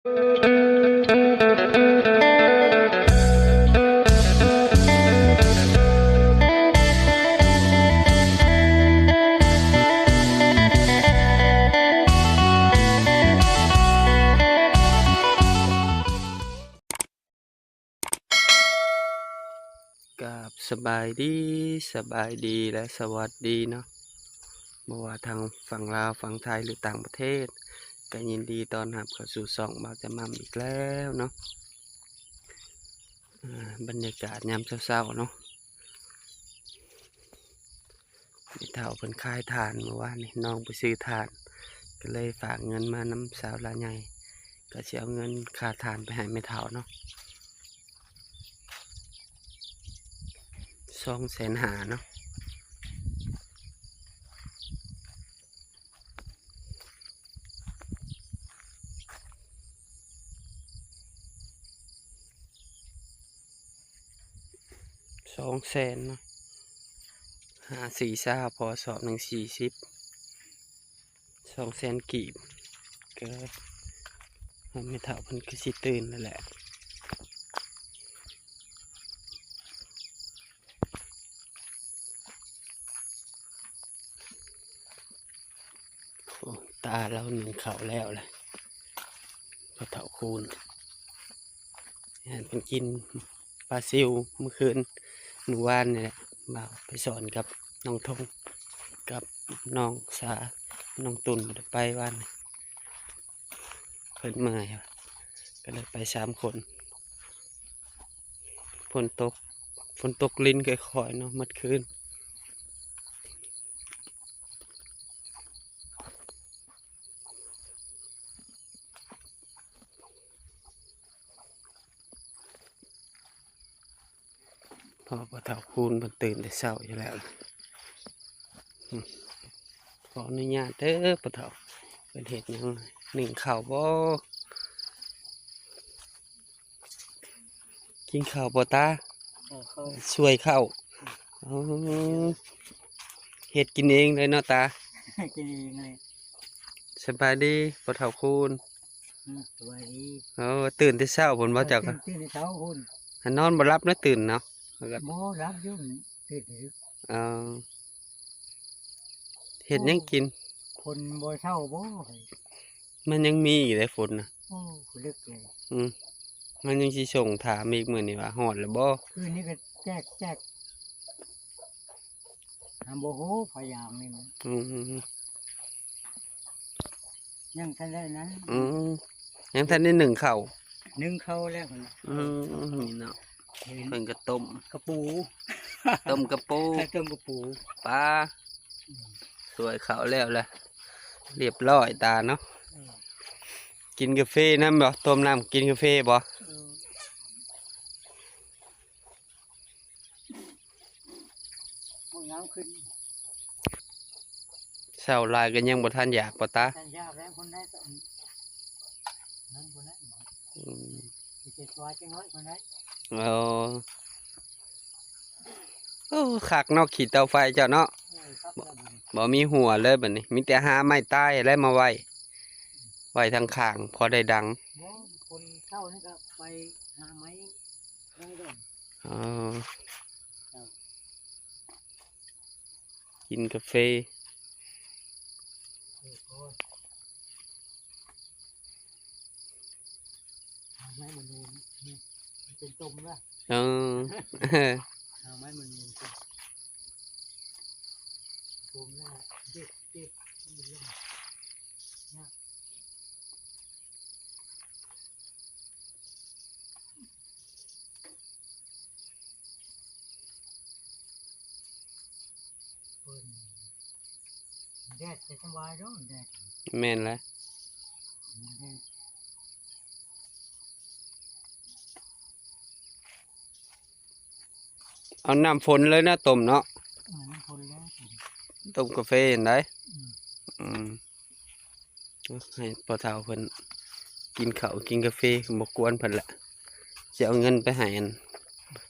ກາບສະບາຍດີ ສະບາຍດີ ແລະ ສະຫວັດດີເນາະ ບໍ່ວ່າທາງຝັ່ງລາວ ຝັ່ງໄທ ຫຼື ຕ່າງປະເທດ ກໍຍິນດີຕ້ອນຮັບເຂົ້າສູ່ຊ່ອງບ່າວຈະໝ່ຳອີກແລ້ວເນາະ. ອ່າ ບັນຍາກາດຍາມເຊົ້າໆເນາະ ແມ່ເຖົ້າເພິ່ນຂາຍຖ່ານ ມື້ວານນີ້ນ້ອງໄປຊື້ຖ່ານ ກໍເລີຍຝາກເງິນມານຳສາວລາວໃຫຍ່ ກໍຊິເອົາເງິນຄ່າຖ່ານໄປໃຫ້ແມ່ເຖົ້າເນາະ ສອງແສນຫ້າເນາະ. ສອງແສນເນາະ ຫ້າສີ່ຊາວ ພໍສອບໜຶ່ງສີ່ສິບ ສອງແສນກີບ ກໍແມ່ເຖົ້າເພິ່ນກໍຊິຕື່ນແລ້ວແຫຼະ. ໂອ້ ຕາລາວໜຶ້ງເຂົ້າແລ້ວແຫຼະ ພໍ່ເຖົ້າຄູນ ໃຫ້ເພິ່ນກິນປາຊິວມື້ຄືນ ມື້ວານນີ້ແຫຼະ ບ່າວໄປສອນກັບນ້ອງທົງ ກັບນ້ອງສາ ນ້ອງຕຸ່ນ ບໍ່ໄດ້ໄປວານນີ້ ເພິ່ນເມື່ອຍ ກໍເລີຍໄປສາມຄົນ. ຝົນຕົກ ຝົນຕົກລິນຄ່ອຍໆເນາະ ໝົດຄືນ. ພໍ່ ພໍ່ເຖົ້າຄູນເພິ່ນຕື່ນແຕ່ເຊົ້າຢູ່ແລ້ວ. ອືມ ຂໍອະນຸຍາດເດີພໍ່ເຖົ້າ ເພິ່ນເຮັດຫຍັງ ໜຶ້ງເຂົ້າບໍ່? ກິນເຂົ້າບໍ່ຕາ? ເຂົ້າ ເຂົ້າ ຊ່ວຍເຂົ້າ. ອໍ ເຮັດກິນເອງເລີຍເນາະຕາ? ກິນເອງເລີຍ. ສະບາຍດີພໍ່ເຖົ້າຄູນ. ອືມ ສະບາຍດີ. ເອີ ຕື່ນແຕ່ເຊົ້າພຸ້ນບໍ່ເຈົ້າ? ຕື່ນ ຕື່ນແຕ່ເຊົ້າພຸ້ນ. ນອນບໍ່ຫຼັບເນາະ ຕື່ນເນາະ? ບໍ່ ຫຼັບຢູ່ ຕື່ນຢູ່. ເອີ ເຮັດຫຍັງກິນ? ໂອ້ ຝົນບໍ່ເຊົາບໍ່? ມັນຍັງມີຢູ່ເດ້ຝົນນະ. ໂອ້ ລຶກເລີຍ. ອືມ ມັນຍັງຊິສົ່ງຖາມອີກມື້ນີ້ວ່າຮອດແລ້ວບໍ່? ຄືນນີ້ກໍແຈກໆ ຫາບໍ່ຮູ້ພະຍາມນີ້. ອືມ ຍັງທັນໄດ້ນັ້ນ. ອືມ ຍັງທັນໄດ້ໜຶ້ງເຂົ້າ. ໜຶ້ງເຂົ້າແລ້ວ. ອືມ ນີ້ເນາະ ເພິ່ນກໍຕົ້ມກະປູ ຕົ້ມກະປູ ຕົ້ມກະປູ ປາ ອືມ ຊ່ວຍເຂົ້າແລ້ວລະ ລຽບຮ້ອຍຕາເນາະ. ເອີ ກິນກາເຟນຳບໍ່? ຕົ້ມນ້ຳກິນກາເຟບໍ່? ເອີ ເຊົ້າຫຼາຍກໍຍັງບໍ່ທັນຢາກບໍ່ຕາ? ອືມ ເອີ ໂອ້ ຄັກເນາະ ຂີ້ເຕົາໄຟເຈົ້າເນາະ. ເອີ ຄັກແລ້ວບັດນີ້ ບໍ່ມີຫົວເລີຍບັດນີ້ ມີແຕ່ຫາໄມ້ຕາຍແຫຼະມາໄວ້ ໄວ້ທາງຂ້າງ ພໍໄດ້ດັງ. ບໍ່ ຄົນເຖົ້ານີ້ກໍໄປຫາໄມ້ໄດ້ດອກ. ອໍ ເຈົ້າ ກິນກາເຟ. ເອີ ໂອ້ຍ ຫາໄມ້ມານູນ ນີ້ ມັນເປັນຕົມລະ. ເອີ ຫາໄມ້ມານູນ ຕົມລະ ເດັດ ເດັດ ມັນເປັນລົມ ຍາກ. ເພິ່ນ ແດດຈະສະບາຍເນາະ ແດດ. ແມ່ນແຫຼະ ແດດ ເອົານ້ຳຝົນເລີຍນະ ຕົ້ມເນາະ. ເອີ ນ້ຳຝົນເລີຍ ຕົ້ມກາເຟຫັ້ນໃດ໋. ອືມ ອືມ ໃຫ້ພໍ່ເຖົ້າເພິ່ນກິນເຂົ້າກິນກາເຟ ບໍ່ກວນເພິ່ນລະ ຊິເອົາເງິນໄປໃຫ້ອັນ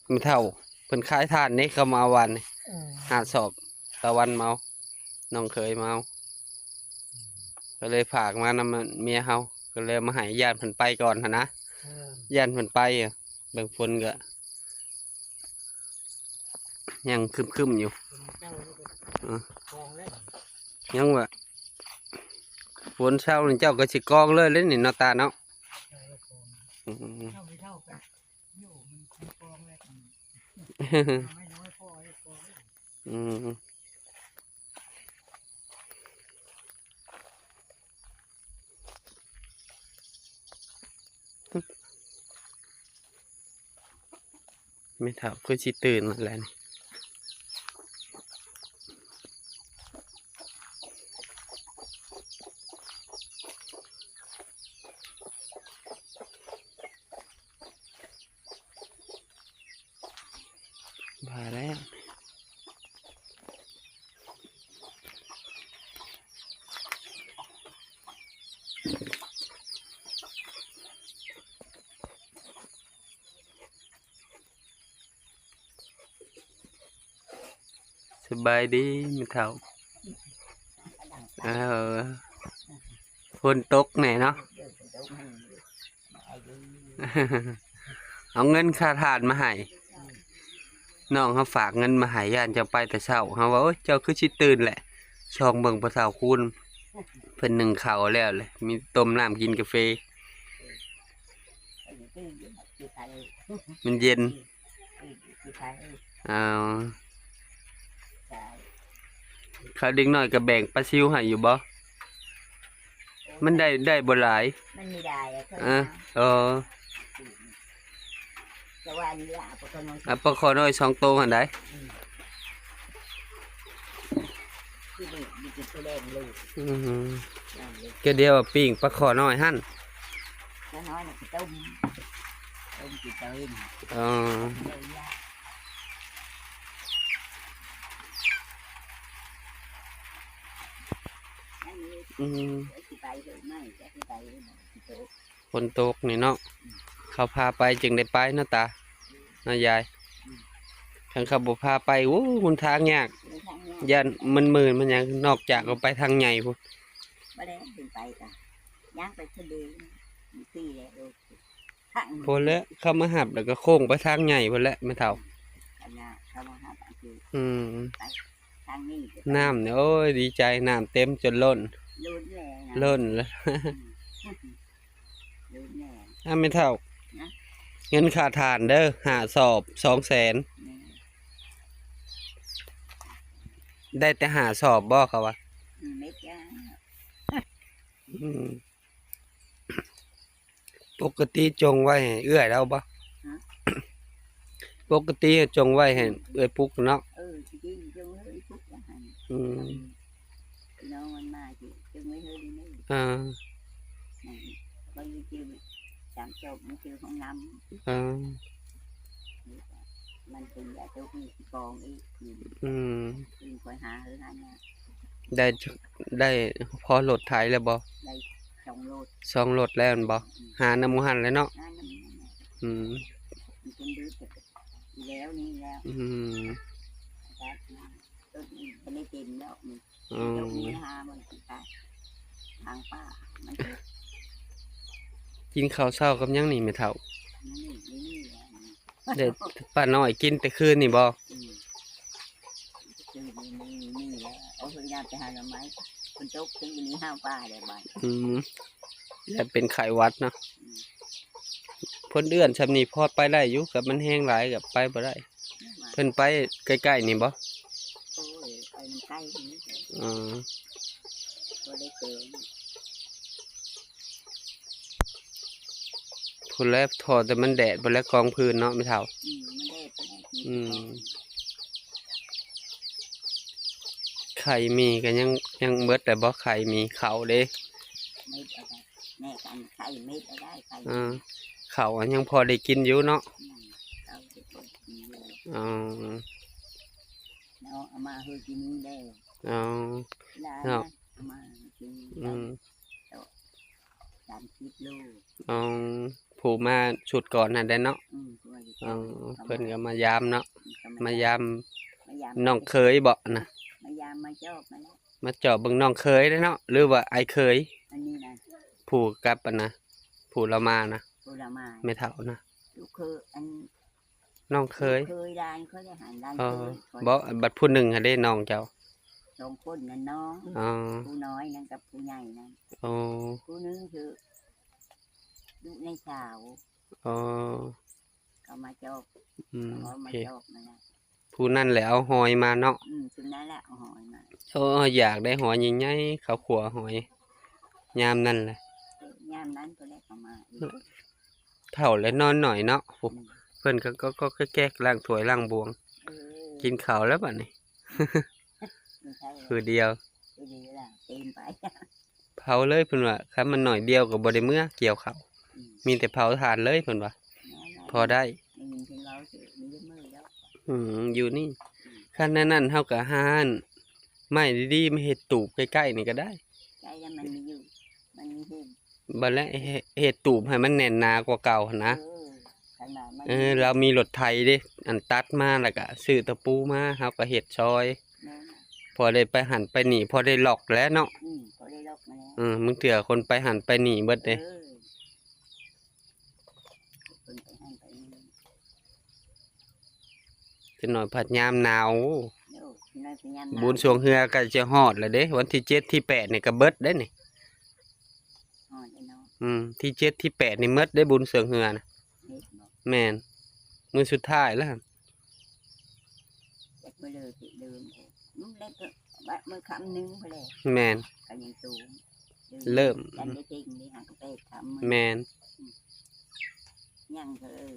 ແມ່ເຖົ້າເພິ່ນຂາຍຖ່ານເດ້ ເຂົາມາເອົາວານນີ້. ເອີ ຫ້າສອບ ຕາວັນມາເອົາ ນ້ອງເຂີຍມາເອົາ ອືມ ກໍເລີຍຝາກມານຳເມຍເຮົາ. ກໍເລີຍມາໃຫ້ ຢ້ານເພິ່ນໄປກ່ອນຫັ້ນນະ ເອີ ຢ້ານເພິ່ນໄປ. ເບິ່ງຝົນກໍຍັງຄຶ້ມໆຢູ່ ເອີ ຍັງວ່າຝົນເຊົານີ້ເຈົ້າກໍຊິກອງເລີຍເດ້ນີ້ເນາະ ຕາເນາະ. ອືມ ອືມ ແມ່ເຖົ້າຄືຊິຕື່ນແລ້ວນີ້. ວ່າແລ້ວ ສະບາຍດີແມ່ເຖົ້າ. ເອີ ຝົນຕົກແດ່ເນາະ. ເອົາເງິນຄ່າຖ່ານມາໃຫ້ ນ້ອງເຮົາຝາກເງິນມາໃຫ້ ຢ້ານເຈົ້າໄປແຕ່ເຊົ້າ. ເຮົາວ່າ ໂອ້ຍ ເຈົ້າຄືຊິຕື່ນແຫຼະ. ສ່ອງເບິ່ງພໍ່ເຖົ້າຄູນ ເພິ່ນໜຶ້ງເຂົ້າແລ້ວແຫຼະ ມີຕົ້ມນ້ຳກິນກາເຟ ມັນເຢັນ. ເອົາ ຄາວເດັກນ້ອຍກໍແບ່ງປາຊິວໃຫ້ຢູ່ບໍ່? ມັນໄດ້ ໄດ້ບໍ່ຫຼາຍ ມັນມີຫຼາຍ ເອີ ເອີ ແຕ່ວ່າອັນນີ້ລະ ເອົາປາຄອນ້ອຍ ເອົາປາຄອນ້ອຍສອງໂຕຫັ້ນໃດ. ອືມ ຄືນີ້ມີແຕ່ໂຕແດງເລີຍ. ອືມ ແດງເລີຍ ກໍດຽວວ່າປີ້ງປາຄອນ້ອຍຫັ້ນ ປາຄອນ້ອຍນະ ໄປຕົ້ມ ຕົ້ມກິນຕອນ ເອີ. ອືມ ຝົນຕົກນີ້ເນາະ ເຂົາພາໄປຈຶ່ງໄດ້ໄປເນາະຕາເນາະຍາຍ. ຄັນເຂົາບໍ່ພາໄປ ໂອ້ ຫົນທາງຍາກ ຢ້ານມັນມື່ນມັນຫຍັງ ນອກຈາກເອົາໄປທາງໃຫຍ່ພຸ້ນ. ບໍ່ໄດ້ຂຶ້ນໄປກະຍ່າງໄປທະເລ ມີທີ່ແລ້ວ ໂອ້ ພຸ້ນແຫຼະ ເຂົາມາຮັບແລ້ວກໍໂຄ້ງໄປທາງໃຫຍ່ພຸ້ນແຫຼະແມ່ເຖົ້າ. ອັນນ່າ ເຂົາມາຮັບອັນທີ່ ອືມ ໄປທາງນີ້ ນ້ຳນີ້ ໂອ້ຍ ດີໃຈ ນ້ຳເຕັມຈົນລົ້ນ ລົ້ນແລ້ວນະ ລົ້ນແລ້ວ. ອືມ ລົ້ນແລ້ວ ອາ ແມ່ເຖົ້າ ນະ ເງິນຄ່າຖ່ານເດີ ຫ້າສອບ ສອງແສນ ແມ່ນ ໄດ້ແຕ່ຫ້າສອບບໍ່ ເຂົາວ່າ? ອືມ ໄດ້ຈ້າ ອືມ. ປົກກະຕິຈົ່ງໄວ້ໃຫ້ເອື້ອຍລາວບໍ່? ຮະ? ປົກກະຕິຈົ່ງໄວ້ໃຫ້ເອື້ອຍປຸກເນາະ. ເອີ ຊິຈິງຈົ່ງເອື້ອຍປຸກວ່າຫັ້ນ. ອືມ ນ້ອງມັນມາຊິຈົ່ງໄວ້ເຮີ້ນີ້. ເອີ ມັນກໍຢູ່ທີ່ສາມຈອບ ມັນຊື່ຫ້ອງນ້ຳ. ເອີ ມັນເປັນຢາຕົກນີ້ຊິກອງອີກ. ອືມ ອືມ ຂ້ອຍຫາເຮີ້ຫັ້ນນະ. ໄດ້ ໄດ້ພໍລົດໄຖແລ້ວບໍ່? ໄດ້ສອງລົດ ສອງລົດແລ້ວແມ່ນບໍ່? ອືມ ຫານຳໝູ່ຫັ້ນແຫຼະເນາະ. ຫານຳໝູ່ຫັ້ນແຫຼະ. ອືມ ມັນເປັນດືດແລ້ວນີ້ແລ້ວ. ອືມ ລົດນີ້ບໍ່ໄດ້ເຕັມແລ້ວນີ້. ອືມ ເຈົ້າມີຫາມັນຊິໄປທາງປ່າມັນ. ກິນເຂົ້າເຊົ້າກັບຫຍັງນີ້ແມ່ເຖົ້າ? ນີ້ ນີ້ແຫຼະ ໄດ້ປ້ານ້ອຍກິນແຕ່ຄືນນີ້ບໍ່? ອືມ ຄືນນີ້ ນີ້ແຫຼະ. ໂອ້ຍ ຍາມໄປຫາໜໍ່ໄມ້ ຝົນຕົກ ເປັນຢູ່ນີ້ຫາວປ່າແລ້ວບາດ. ອືມ ແລ້ວເປັນໄຂ້ຫວັດເນາະ. ອືມ ເພິ່ນເອື້ອນຊ່ຳນີ້ພໍໄປໄດ້ຢູ່ ຄັນມັນແຮງຫຼາຍກໍໄປບໍ່ໄດ້. ເພິ່ນໄປໃກ້ໆນີ້ບໍ່? ໂອ້ຍ ໄປໃກ້ນີ້. ອືມ ບໍ່ໄດ້ເກີນ ພຸ້ນແຫຼະ ທໍແຕ່ມັນແດດພຸ້ນແຫຼະ ກອງຟືນເນາະແມ່ເຖົ້າ. ອືມ ມັນແດດ ອືມ ໄຂ່ໝີ່ກໍຍັງ ຍັງເບິດແລ້ວບໍ່? ໄຂ່ໝີ່ ເຂົ້າເດ້ ເໝິດແລ້ວ ແມ່ກັນໄຂ່ເໝິດແລ້ວໄດ້ ໄຂ່ ເອີ ເຂົ້າຍັງພໍໄດ້ກິນຢູ່ເນາະ. ອືມ ເຂົ້າໄດ້ກິນຢູ່. ອໍ ເນາະ ເອົາມາເຮີ້ກິນແດ່. ອໍ ເນາະ ເອົາມາກິນ. ອືມ ສາມສິບໂລ. ອໍ ຜູ້ມາຊຸດກ່ອນຫັ້ນແຫຼະເນາະ. ອືມ ຜູ້ມາຊຸດກ່ອນ ອໍ ເພິ່ນກໍມາຢາມເນາະ. ອືມ ກໍມາຢາມ ມາຢາມ ມາຢາມນ້ອງເຂີຍບໍນະ? ມາຢາມ ມາຈອບຫັ້ນແຫຼະ ມາຈອບເບິ່ງນ້ອງເຂີຍເດ້ເນາະ ຫຼືວ່າອ້າຍເຂີຍ? ອັນນີ້ນະ ຜ ຜູ້ກັບອັນນະ ຜູ້ລາວມານະ ຜູ້ລາວມາ ແມ່ເຖົ້ານະ ລູກເຂີຍ ອັນ ນ້ອງເຂີຍ ເຂີຍຫຼານເຂົາໄດ້ຫັ້ນ ຫຼານເຂີຍ ບໍ່ ບັດຜູ້ໜຶ່ງຫັ້ນເດ້ ນ້ອງເຈົ້າ ສອງຄົນນັ້ນນ້ອງ ອໍ ຜູ້ນ້ອຍນັ້ນກັບຜູ້ໃຫຍ່ນັ້ນ ອໍ ຜູ້ໜຶ່ງຄືລູກໃນສາວ ອໍ ເຂົາມາຈອກ ອືມ ເຂົາມາຈອກນັ້ນແຫຼະ ຜູ້ນັ້ນແຫຼະເອົາຫອຍມາເນາະ ອືມ ຜູ້ນັ້ນແຫຼະເອົາຫອຍມາ ໂອ້ ຢາກໄດ້ຫອຍໃຫຍ່ໆ ເຂົາຂົ້ວຫອຍ ຍາມນັ້ນແຫຼະ ເອີ ຍາມນັ້ນເພິ່ນແຫຼະເຂົາມາອີກ ເຖົ້າແລ້ວນອນໜ້ອຍເນາະ ອືມ ເພິ່ນກໍ ກໍ ກໍແກກ ລ້າງຖ້ວຍລ້າງບວງ ເອີ ກິນເຂົ້າແລ້ວບັດນີ້ ມື້ດຽວ ເຜົາເລີຍເພິ່ນວ່າ ຄັນມັນໜ້ອຍດຽວກໍບໍ່ໄດ້ເມືອກ່ຽວເຂົ້າ ອືມ ມີແຕ່ເຜົາຖ່ານເລີຍເພິ່ນວ່າ ພໍໄດ້ ໄດ້ຍິນເພິ່ນເວົ້າຊື່ ມີເບິດມື້ແລ້ວ ອືມ ຢູ່ນີ້ ອືມ ຄັນແນວນັ້ນເຮົາກໍຫາໄມ້ດີໆ ມາເຮັດຕູບໃກ້ໆນີ້ກໍໄດ້ ໃກ້ແລ້ວມັນມີຢູ່ ມັນມີເຮັດ ບັດແລ້ວເຮັດ ເຮັດຕູບໃຫ້ມັນແໜ້ນໜາກວ່າເກົ່າຫັ້ນນະ ເອີ ຄັນວ່າມັນ ເອີ ລາວມີລົດໄຖເດ້ ອັນຕັດມາແລ້ວກະຊື້ຕະປູມາ ເຮົາກະເຮັດຊອຍ ແມ່ນ ພໍໄດ້ໄປຫັ້ນໄປນີ້ ພໍໄດ້ລັອກແຫຼະເນາະ ອືມ ພໍໄດ້ລັອກມາແລ້ວ ເອີ ບາງເທື່ອຄົນໄປຫັ້ນໄປນີ້ເບິດເດ້ ເອີ ເພິ່ນໄປຫັ້ນໄປນີ້ ຈັກໜ້ອຍພັດຍາມໜາວ ໂອ້ ຈັກໜ້ອຍພັດຍາມໜາວ ບຸນຊ່ວງເຮືອໃກ້ຈະຮອດແລ້ວເດ້ ວັນທີເຈັດທີແປດນີ້ກໍເບິດເດ້ນີ້ ຮອດແລ້ວເນາະ ອືມ ທີເຈັດທີແປດນີ້ໝົດເດ້ ບຸນຊ່ວງເຮືອນະ ເຮັດບໍ່ ແມ່ນ ມື້ສຸດທ້າຍແລ້ວ ຈັກມື້ເລີຍຊິເລີ່ມ ມື້ແລກກໍ ມື້ຄ່ຳໜຶ່ງພຸ້ນແຫຼະ ແມ່ນ ກໍຍັງສູງ ເລີ່ມ ຈັນໄດ້ເພັງນີ້ຫາກໍແປດຄ່ຳມື້ ແມ່ນ ອືມ ຍັງກໍ ເອີ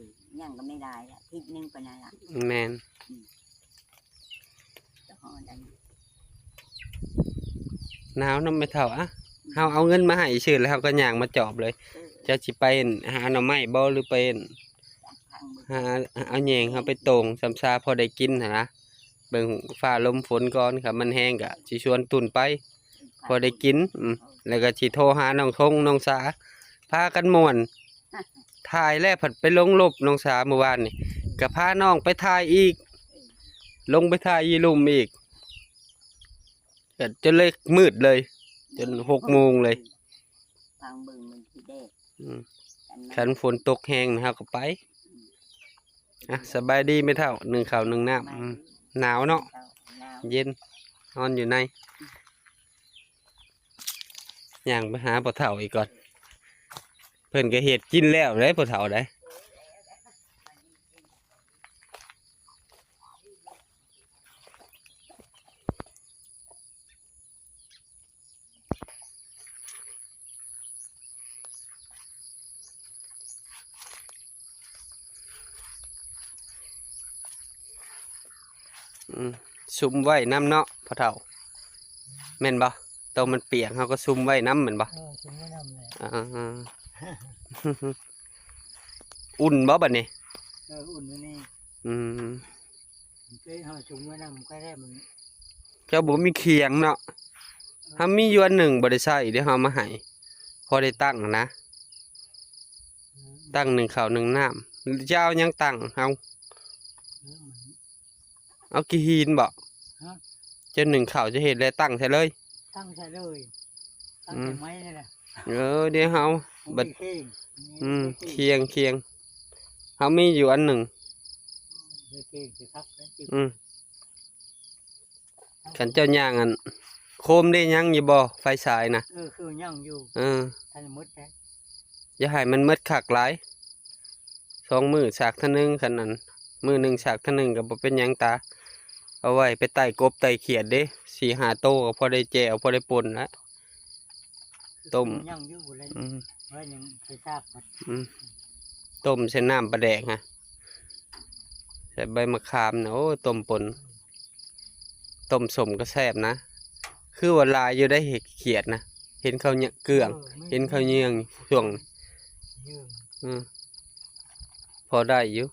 ຍັງກໍໄມ່ຫຼາຍລະ ທິດໜຶ່ງປານນັ້ນລະ ແມ່ນ ອືມ ຈະຮອດອັນ ໜາວນຳແມ່ເຖົ້າ ອະ ອືມ ເຮົາເອົາເງິນມາໃຫ້ຊື່ ແລ້ວເຮົາກໍຍ່າງມາຈອບເລີຍ ເອີ ເຈົ້າຊິໄປຫາໜໍ່ໄມ້ບໍ່ ຫຼືໄປຫາ ເອົາແຍງເຮົາໄປໂຕ່ງ ສ່ຳຊາພໍໄດ້ກິນຫັ້ນນະ ເບິ່ງຟ້າລົມຝົນກ່ອນ ຄັນມັນແຮງກະຊິຊວນຕຸ່ນໄປ ພໍໄດ້ກິນ ອືມ ແລ້ວກະຊິໂທຫານ້ອງທົງ ນ້ອງສາ ພາກັນມ່ວນ ຖ່າຍແລ້ວພັດໄປລົງລົບນ້ອງສາມື້ວານນີ້ ກະພານ້ອງໄປຖ່າຍອີກ ລົງໄປຖ່າຍຢູ່ລຸ່ມອີກ ກະຈົນເລີຍມືດເລີຍ ຈົນຫົກໂມງເລີຍ ຟັງເບິ່ງມັນຊິແດດ ອືມ ຄັນຝົນຕົກແຮງເຮົາກໍໄປ ອືມ ອ່ະ ສະບາຍດີແມ່ເຖົ້າ ໜຶ້ງເຂົ້າໜຶ້ງນ້ຳ ສະບາຍດີ ອືມ ໜາວເນາະ ໜາວ ເຢັນ ນອນຢູ່ໃນ ຍ່າງໄປຫາພໍ່ເຖົ້າອີກກ່ອນ ເພິ່ນກໍເຮັດກິນແລ້ວເດ້ພໍ່ເຖົ້າເດ້ ອືມ ສຸມໄວ້ນຳເນາະພໍ່ເຖົ້າ ແມ່ນບໍ່? ໂຕມັນປຽກເຮົາກໍສຸມໄວ້ນຳແມ່ນບໍ່? ເອີ ສຸມໄວ້ນຳແຫຼະ ອ່າ ອຸ່ນບໍ່ບັດນີ້? ເອີ ອຸ່ນຢູ່ນີ້ ອືມ ເອີ ເຮົາສຸມໄວ້ນຳ ໃກ້ແລ້ວມັນ ເຈົ້າບໍ່ມີຂຽງເນາະ? ເອີ ເຮົາມີຢູ່ອັນໜຶ່ງບໍ່ໄດ້ໃຊ້ເດ້ ເຮົາເອົາມາໃຫ້ ພໍໄດ້ຕັ້ງນະ ເອີ ຕັ້ງໜຶ້ງເຂົ້າໜຶ້ງນ້ຳ ຈະເອົາຫຍັງຕັ້ງເຮົາ? ເອີ ມັນ ເອົາຂີ້ຫີນບໍ? ຮະ? ເຈົ້າໜຶ້ງເຂົ້າເຈົ້າເຮັດແລ້ວຕັ້ງໃສ່ເລີຍ? ຕັ້ງໃສ່ເລີຍ ຕັ້ງໃສ່ໄມ້ນີ້ແຫຼະ ອືມ ເອີ ດຽວເຮົາ ມັນ ບັດ ມີຂຽງ ອືມ ມີຂຽງ ຂຽງ ຂຽງ ເຮົາມີຢູ່ອັນໜຶ່ງ ມີຂຽງຊິຄັກເລີຍ ອືມ ຄັນເຈົ້າຍ່າງອັນ ໂຄມເດ້ ຍັງຢູ່ບໍ່ ໄຟສາຍນະ? ເອີ ຄືຍັງຢູ່ ເອີ ທັນໝົດແລ້ວ ຢ່າໃຫ້ມັນໝົດຄັກຫຼາຍ ສອງມື້ສາກເທື່ອໜຶ່ງ ຄັນນັ້ນ ມື້ໜຶ່ງສາກເທື່ອໜຶ່ງກໍບໍ່ເປັນຫຍັງຕາ ເອົາໄວ້ໄປໄຕ່ກົບໄຕ່ຂຽດເດ້ ສີ່ຫ້າໂຕກໍພໍໄດ້ແຈ່ວ ພໍໄດ້ປົ່ນລະ ຕົ້ມ ຍັງຢູ່ແລ້ວ ອືມ ໄວ້ຍັງໄປສາກ ອືມ ຕົ້ມໃສ່ນ້ຳປາແດກຫັ້ນ ໃສ່ໃບມະຂາມນະ ໂອ້ ຕົ້ມປົ່ນ ຕົ້ມສົ້ມກໍແຊບນະ ຄືວ່າຫຼາຍຢູ່ໄດ໋ ຂຽດນະ ເຫັນເຂົາເກືອງ ເອີ ເຫັນເຂົາເຍືອງຊ່ວງ ເຍືອງ ອືມ ພໍໄດ້ຢູ່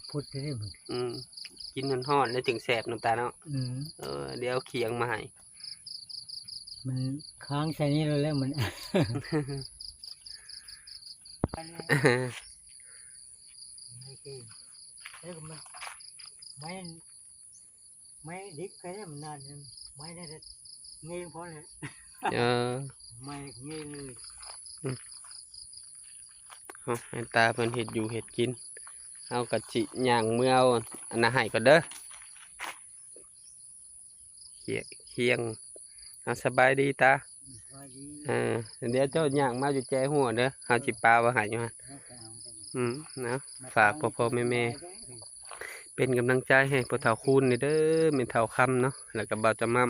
ພຸດເດ້ ອືມ ກິນຮ້ອນໆ ແລ້ວຈຶ່ງແຊບ ນ້ຳຕາເນາະ ອືມ ເອີ ດຽວຂຽງມາໃຫ້ ມັນຄ້າງໃສ່ນີ້ແລ້ວ ແລ້ວມັນ ແລ້ວກໍມັນ ໄມ້ ໄມ້ດິບໄປແລ້ວມັນນານ ໄມ້ນັ້ນແຫຼະ ເງງພໍແລ້ວ ເອີ ໄມ້ເງຍເລີຍ. ເອົາ ໃຫ້ຕາເພິ່ນເຮັດຢູ່ເຮັດກິນ ເຮົາກໍຊິຍ່າງເມືອເອົາອັນນັ້ນໃຫ້ກ່ອນເດີ. ຄຽງ ຄຽງ ເອົາ ສະບາຍດີຕາ. ສະບາຍດີ. ເອີ ດຽວເຈົ້າຍ່າງມາຢູ່ແຈຫົວເດີ ເຮົາຊິປາໄວ້ໃຫ້ຢູ່ຫັ້ນ. ເຮົາໄປເອົາກັນ. ອືມ ເນາະ ມາ ຝາກພໍ່ໆແມ່ໆ ເປັນກຳລັງໃຈໃຫ້ພໍ່ເຖົ້າຄູນນີ້ເດີ ແມ່ເຖົ້າຄຳເນາະ ແລ້ວກໍບ່າວຈະໝ່ຳ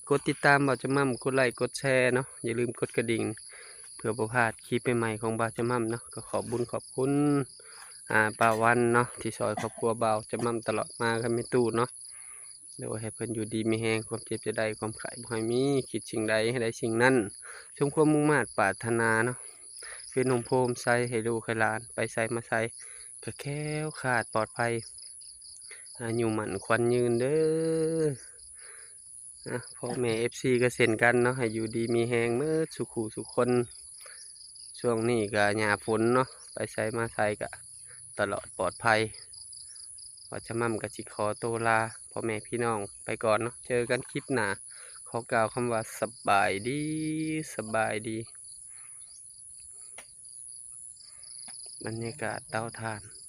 ກົດຕິດຕາມບ່າວຈະໝ່ຳ ກົດໄລກ໌ ກົດແຊເນາະ ຢ່າລືມກົດກະດິ່ງ ເພື່ອບໍ່ພາດຄລິບໃໝ່ໆຂອງບ່າວຈະໝ່ຳເນາະ. ກໍຂອບບຸນຂອບຄຸນ ອ່າ ປ້າວັນເນາະ ທີ່ຊ່ອຍຄອບຄົວບ່າວຈະໝ່ຳຕະຫຼອດມາກັບແມ່ຕູ້ເນາະ. ໂດຍ ໃຫ້ເພິ່ນຢູ່ດີມີແຮງ ຄວາມເຈັບຢ່າໄດ້ ຄວາມໄຂ້ບໍ່ໃຫ້ມີ ຄິດສິ່ງໃດໃຫ້ໄດ້ສິ່ງນັ້ນ ສົມຄວາມມຸ່ງມາດປາດຖະໜາເນາະ. ເປັນຮົ່ມໂພຮົ່ມໄຊໃຫ້ລູກໃຫ້ຫຼານ ໄປໃສມາໃສກໍແຄ້ວຄາດປອດໄພ ອາຍຸໝັ້ນຂວັນຍືນເດີ. ອ່ະ ພໍ່ແມ່ເອັຟຊີກໍເຊັ່ນກັນເນາະ ໃຫ້ຢູ່ດີມີແຮງໝົດສູ່ຄູ່ສູ່ຄົນ. ຊ່ວງນີ້ກໍຫຍ້າຝົນເນາະ ໄປໃສມາໃສກໍຕະຫຼອດປອດໄພ. ບ່າວຈະໝ່ຳກໍຊິຂໍໂຕລາພໍ່ແມ່ພີ່ນ້ອງໄປກ່ອນເນາະ ເຈີກັນຄລິບໜ້າ. ຂໍກ່າວຄຳວ່າສະບາຍດີ ສະບາຍດີ. ບັນຍາກາດເຕົາຖ່ານ